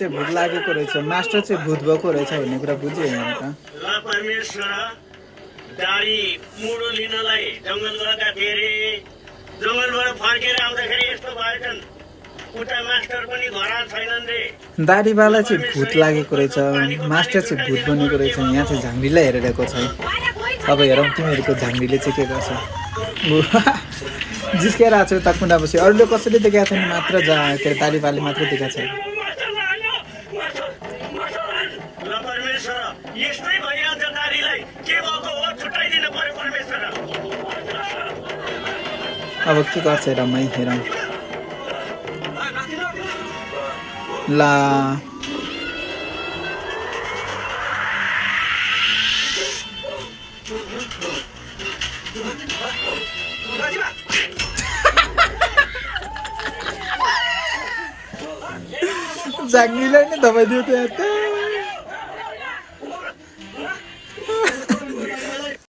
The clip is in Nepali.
चाहिँ भूत लागेको रहेछ मास्टर चाहिँ भूत भएको रहेछ भन्ने कुरा बुझेँ यहाँ त ल परमेश्वर दाढी मुडो लिनलाई जङ्गल गएका थिए अरे जङ्गलबाट फर्केर आउँदाखेरि यस्तो भएछन् उता मास्टर पनि घर छैनन् रे दाढीवाला चाहिँ भूत लागेको रहेछ मास्टर चाहिँ भूत बनेको रहेछ यहाँ चाहिँ झाङ्रीलाई हेरेको छ है अब हेरौँ तिमीहरूको झाङ्रीले चाहिँ के गर्छ जिस्केर आएको छ उता कुन्डा बस्यो अरूले कसैले देखाएको छैन मात्र के अरे दाढीवाले मात्र देखाएको छ ल परमेश्वर यस्तै भइहाल्छ दाढीलाई के भएको हो छुट्याइदिनु पर्यो परमेश्वर अब के गर्छ हेरौँ है हेरौँ ला झाङ्रीलाई नै दबाइदियो त